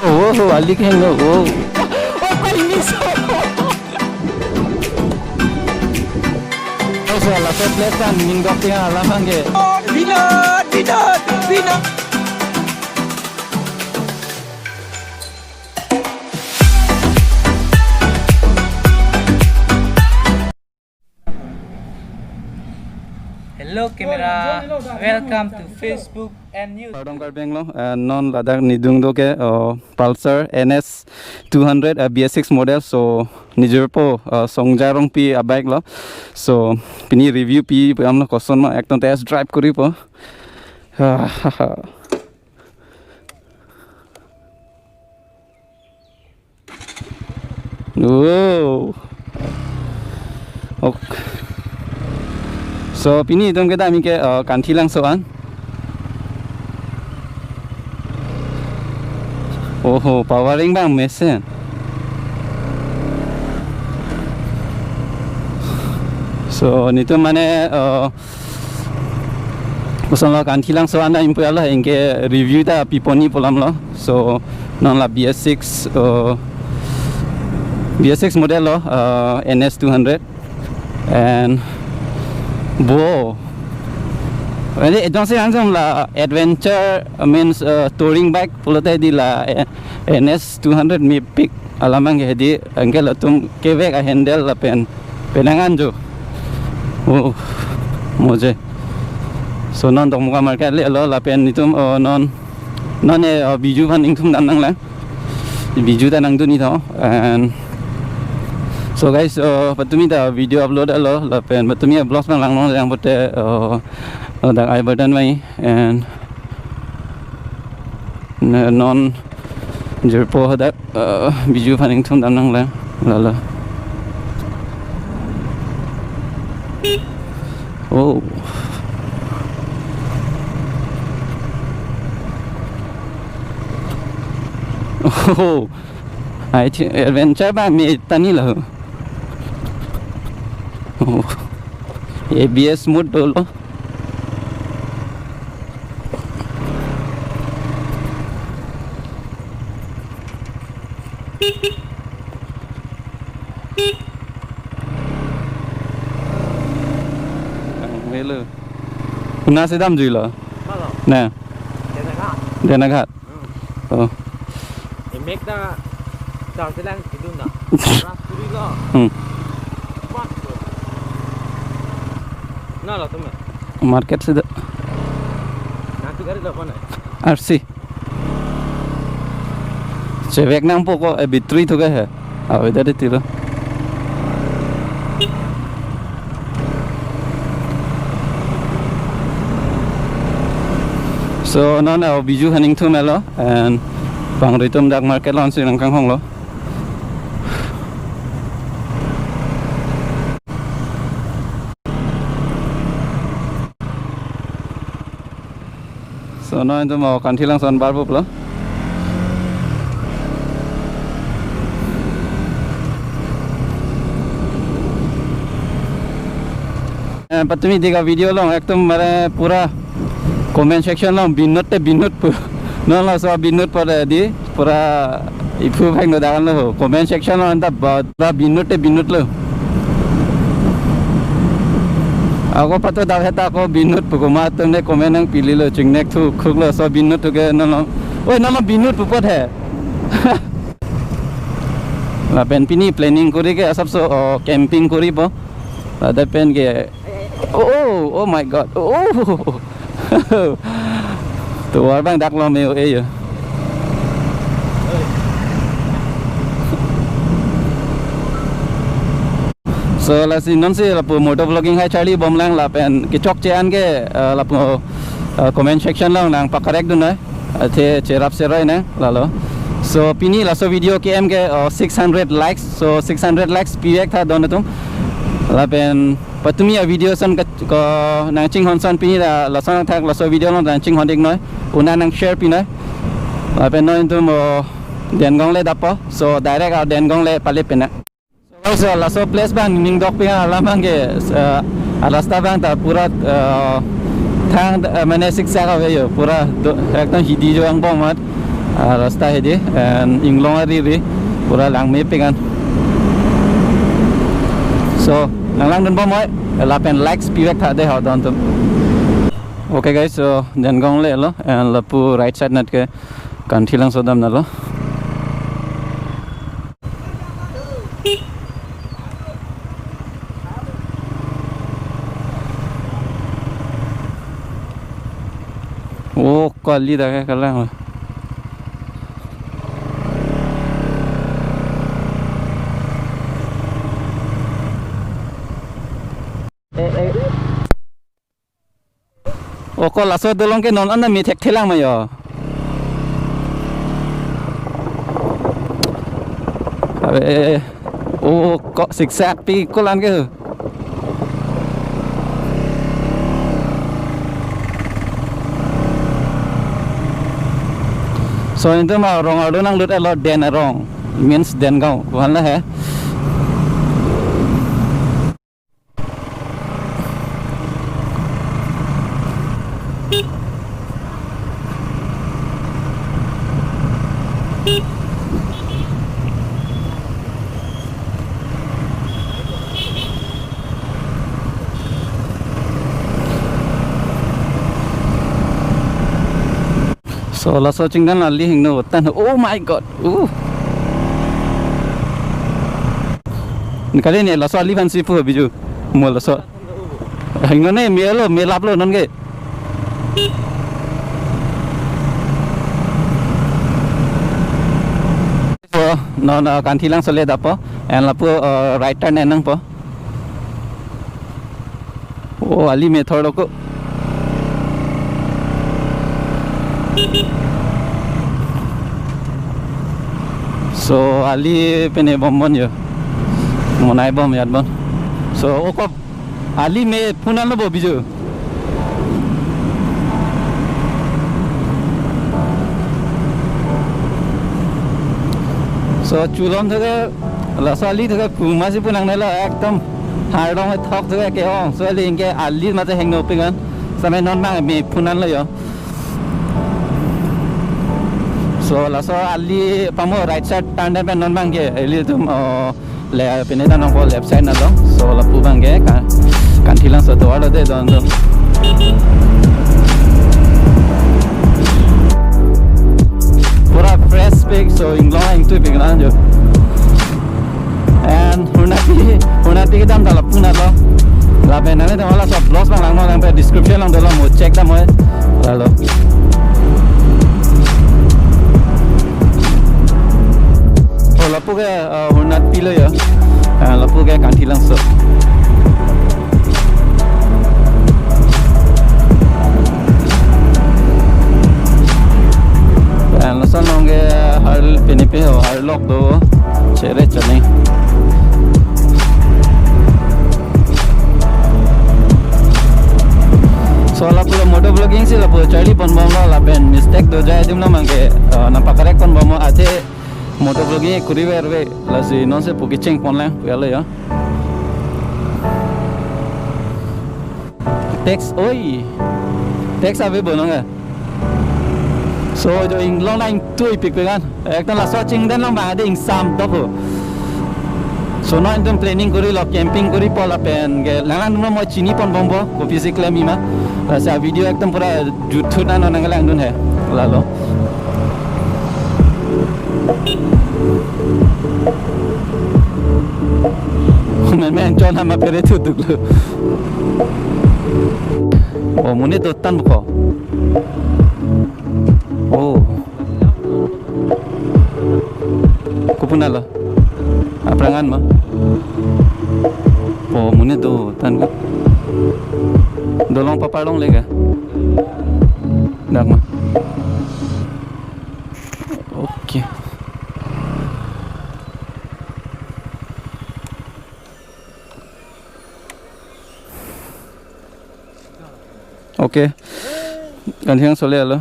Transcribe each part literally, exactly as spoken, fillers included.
Oh, oh, alik heng lo, oh. Oh, koi miss. Oh, so laso place kan ning dok tiang alam hangke. Binod, binod, binod. Hello camera, welcome to Facebook and YouTube. Pardon, Karbi Anglong, eh, non ladak nidung do ke, oh, Pulsar N S two hundred, eh, B S six model. So, nijor po, eh, Songja Rongpi a-bike lo. So, pini review pi, pi amlo koson ma, ekdom test drive kori po. Ah, ha, ha. Wow. Ok. So, pini itum kedam ke, uh, Kanthilangso an. Oho, powering bang mesen. So, nitum mane, uh, Kosonlo Kanthilangso an dam pu alo, anke review ta pipon-i pu alam lo. So, non la B S six, uh, B S six model lo, uh, N S two hundred. And bo. Ede ejong si handsome la adventure, uh, means, uh, touring bike pulote di la, eh, N S two hundred mepik alam hangke hedi, anke latum kevek a-handle lapen penang an jo. Oh, moje. So non Dokmoka market le lo lapen itum, oh, non, non e, oh, Biju aphan ingthum dam nanglang. Biju ta nangdun-i tho. And so guys, oh, patumi ta video upload lo lapen patumi vlogs nanglang non yang pote, oh, oh, dak I button mai and Ne, non jirpo hadak, eh, Biju aphan ingthum dam nanglang. Lalo. Oh. Oh. I think adventure ba me tani lo. Oh. A B S mode dolo. Hello. Kuna si damjuilo? Hello. Ne. Dena ka? Dena Ghat. Oh. Emek ta char selang kidun na. Ras turi lo. Hmm. Mat lo. Na lo tume. Market si da. Nanti kari lo kone. R C. Chevek nangpo ko, eh, battery thu ke he. Awe dari tiro. So, non, eh, Biju aphan ingthum lo, and pangri atum dak market along si nangkanghong lo. So, non itum, oh, Kanthilangso an barbup lo. Eh, patumi dik a-video along ekdom mane pura comment section along binut te binut pu. Non laso binut pu de di pura iphu pheng do dakan lo. Comment section along ta ba-, pura binut te binut lo. Ako pato daw heta ako binut pu komat atum ne comment nangpililo, chingnek thu khuk lo, so binut thu ke non lo. Oi, non lo binut pu apot he. Lapen pini planning kori ke asapso, oh, camping koripo. Ladak pen ke, oh, oh, oh my God. Oh, oh. Tovar abang dak lo me-o-e yo. So lasi non si lapu moto vlogging hai charli bomlang lapen kechokche an ke, eh, lapu, eh, comment section along nangpakorek dun noi. Athe cherap seroi nang lalo. So pini laso video ke-em ke, oh, six hundred likes. So six hundred likes pivek tha don atum. Lapen patumi a-video ason ke, ko nangchinghon ason pini la lason thak laso video along nangchinghon ik noi. Una nang share pi noi. Lapen non itum, oh, Dengong le dapo. So direct a-Dengong le pale pena. So guys, uh, laso place abang ning dok pi alam abang ke, uh, arasta abang ta pura, uh, thang, uh, mane siksak ave yo, pura do, ekdom hidi jo angbong mat. Ah, rasta hedi, and inglong ariri, pura langmepik an. So, nanglang dunbom oi, lapen likes pivek tha dei ho don atum. Okay guys, so Dengaon lelo, and lapu right side nat ke Kanthilangso damnalo. Oh, kali dak ke kalang. Eh, eh. Oh, ko laso dolong ke non an me thekthelang ma yo. Abe, oh, ko siksak pi ko lang ke. So, itum arong arlo nanglut elo, Den arong, means Dengaon, wala he. So, laso chingdan ali hingno tan. Oh my God. Uh. Kali ne laso ali aphansi pu biju. Mo laso. Hingno ne melo, melaplo non ke. So, non, uh, Kanthilangso le dapo. And lapu, uh, right turn enangpo. Oh, ali methor lo ko. So, ali pene bom bon yo. Monai bom yat bon. So, oko ali me phunan lo bo biju. So, chulom thake, laso ali thake kumasi punang nelo ekdom. Hardong thok thake ke ong. So, ali ingke ali mate hingno pik an. Sampai non mang me phunan lo yo. So, laso ali pamo right side turn pen non mang ke. Ilitum, oh, le pine ta nangpo left side na dong. So, lapu abang ke Ka-, Kanthilangso tovar lo dei don do. Pura fresh pik, so inglong ingtui pik na jo. And Hurnati, Hurnati kedam ta lapu na lo. Lapen nanglitum hala laso vlogs abang langnon, nangpe description along dolo, mo check damnoi. Lalo. Oh, lapu ke, uh, Hurnati lo ya. Uh, lapu ke Kanthilangso. And lason along ke har pinipi ho, harlok do. Chere chani. So lapu lo moto vlogging si lapu charli ponbomlo, lapen mistake dojai adim lo mang ke, uh, nangpa-correct ponbomlo, athe moto vlogging kuri verve, lasi non se pu kecheng ponlang, ya lo ya. Tax, oi. Tax ave bo nang ke. So, jo inglong na ingtui pikpik an. Ekdom laso chingdan along abang ade ingsam dok ho. So, non itum planning kurilo, camping kuripo lapen ke. Langlang dun mo chini ponbompo, kopisi klem ima. Lasi video ekdom pura juthut an nanglang dun he. Lalo. Men men chon hama pere thu duklo. Oh, monit do tan buko. Oh. Kopi na lo? Aphrang an ma? Oh, monit do tan ko. Dolong papar longle ke? Dak ma. Okay. Okay. Kanthilangso le alo.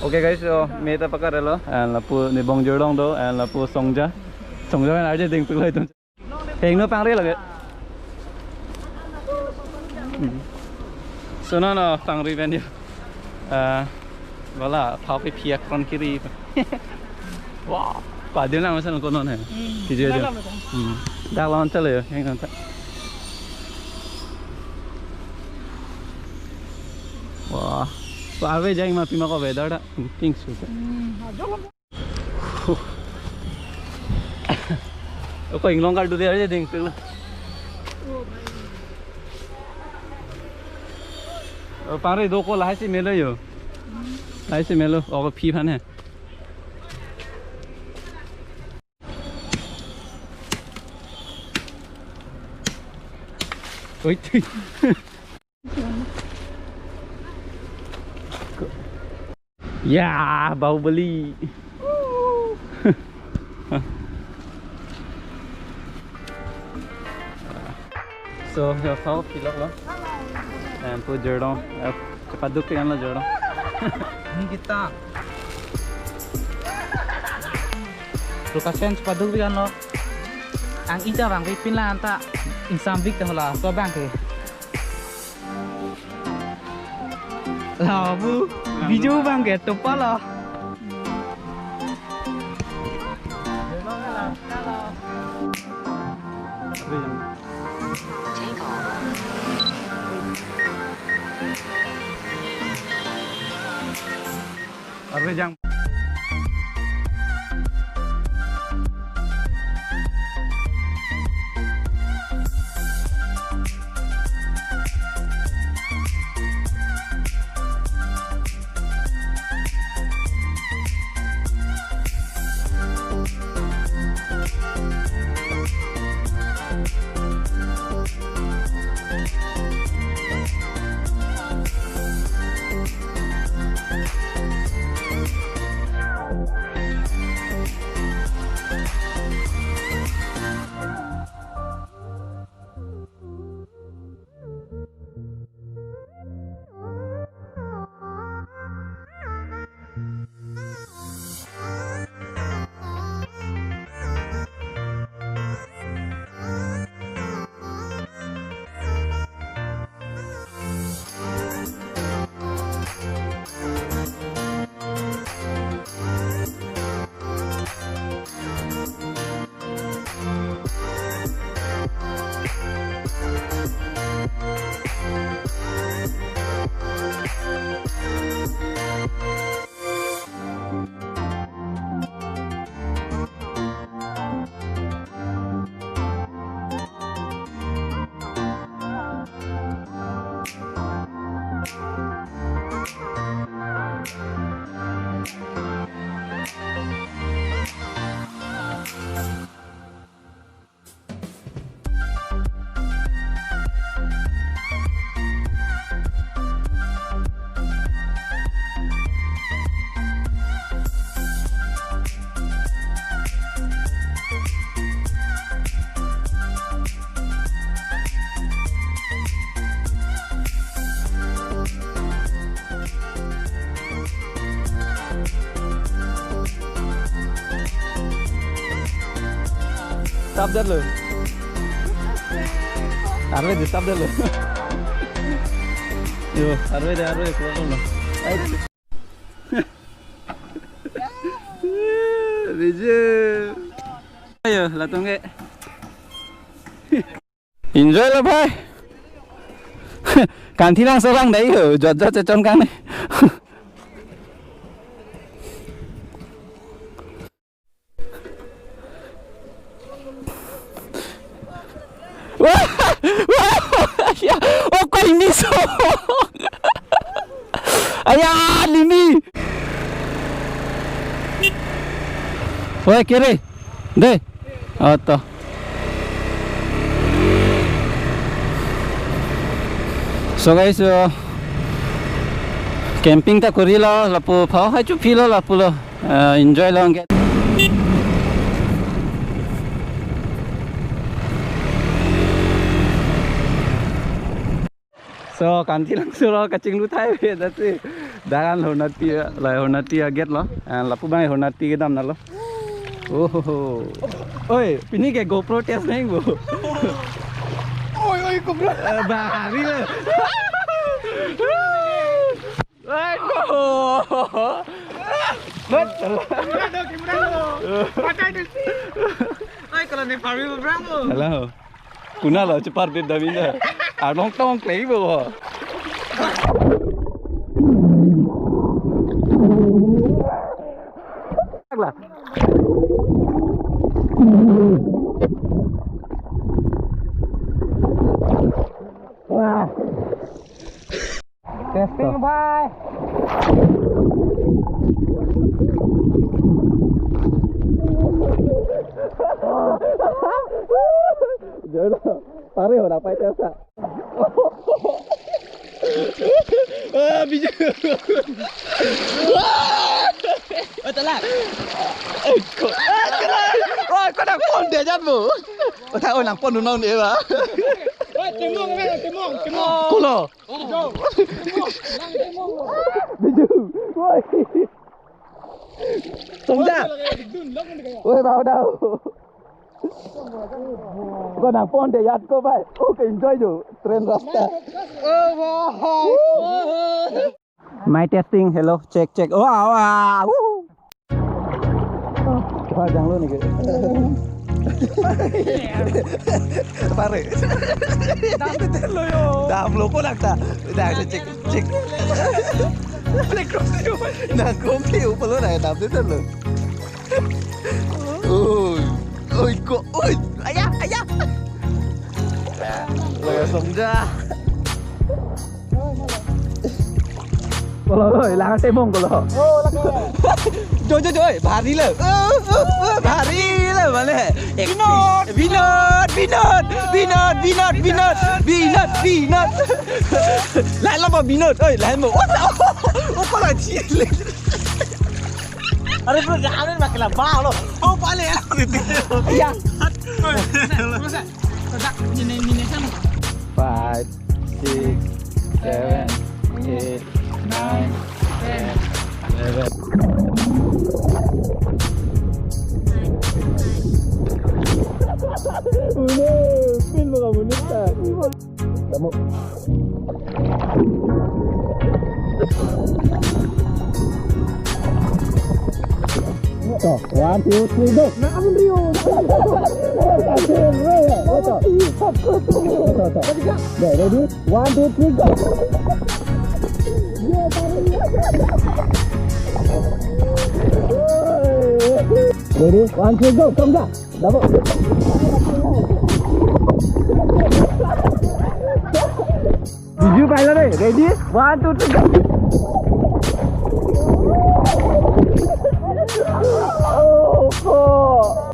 Okay guys, so me ta pakar lo, and lapu Nibong Jurdong do, and lapu Songja. Songja kan arje ding pik lo itum. Hingno pangri lagi. So non, non, pangri pen yo. Ah, wala, pau pe pia kron kiri. Wah, padil nang masa konon he. Hmm, kiji aja. Dalam betul. Hmm. Dalam chalo yo, yang nonton. Wah, arve jang ma pima ko weather da. Pink suit. Hmm, ajo. Oko inglong kal duri aja ding pil. Oh, pare do ko lahai si melo yo. Lahai si melo, oko phi phan he. Oi, thui. Ya, Bahubali. So, ya, kau pilok lo. Em, pu jordong. Eh, cepat duk kan lo jordong. Ini kita. Lukasen cepat duk kan lo. Ang ita bang pipin la anta. Ingsam bik ta hola. So bang ke. Labu, biju bang ke tupa lo. Arve jang. Stop det lo. Arve de stop det lo. Yo, arve de, arve de, kulo lo. Ai. Vijay. Ayo, latum ke. Enjoy lo, bhai. Kanti lang seorang dai ho, jot jot cechon kang ne. Wah, wah, ya, oh, kau ini so. Aya, limi. Woi, kiri. De. Oto. So guys, so camping ta kori lo, lapu phao hai chu phi lo, lapu lo. Eh, enjoy lo anke. So, kanti lang suro kachinglu thai ave, dati. Daran Hornati, la Hornati agate lo. And lapu bang Hornati kedam na lo. Oh ho ho. Oi, pini ke GoPro test nang bo. Eh, bahari le. Aiko. Mat. Kimura do, kimura do. Pakai desi. Ai, kalau ni Fahri berang lo. Hello. Kuna lo cepat bib damin dah. Arnong tong klei bo. Lah. Wah. Testing, bhai. Jono, pare ho, dapat test, ah. Ah, bijou. Oh, telat. Eh, ko, ah, telat. Oh, ko nangpon dejat mo. Oh, ta, oh, nangpon non e ba. Oi, timong, eh, timong, timong. Kulo. Bijou. Woi. Songja. Woi, bau dau. Ko nangpon dejat ko, bhai. Oh, ke-enjoy jo train rasta. Oh, bhai. Mic testing, hello, check, check. Wah, wah. Woo. Wah, janglo ni ke. Pare. Dam betul lo yo. Damlo ko lagta. Dah, check, check. Lekro yo. Nangkong ke upalo na, dam betul lo. Oi, oi, ko, oi. Ayah, ayah. Lo ya, Songja. Kulo, oi, lang temong kulo. Oh, lang. Jo, jo, jo, oi, bahari lo. Oh, oh, oh, bahari lo, mane. Binod. Binod, Binod, Binod, Binod, Binod, Binod, Binod. Lain lo, Binod, oi, lain mo. Oh, oh, oh, pala chile. Are bro, jangan makin lah, bah, lo. Oh, balik. Iya. Five, six, seven, eight, nine, ten, eleven. Udah, pin buka bonita. Kamu. So, one, two, three, go. Nah, amun Rio. Betul. Betul. Ready? One, two, three, go. Ready? One, two, go. Come down. Double. Bijou pilot, eh. Ready? One, two, three, go. Oh, oh.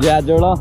Ya, jolo.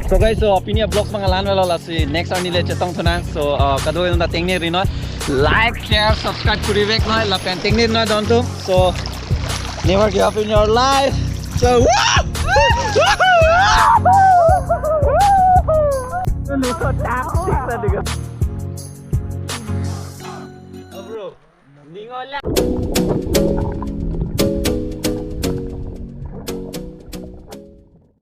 So guys, so pini vlogs abang la-an avelo, lasi next arni le chetongthu nang. So, uh, kado-an ta tengne ri noi. Like, share, subscribe kuri vek noi, lapen tengne ri noi don atum. So, never give up in your life. So, woo!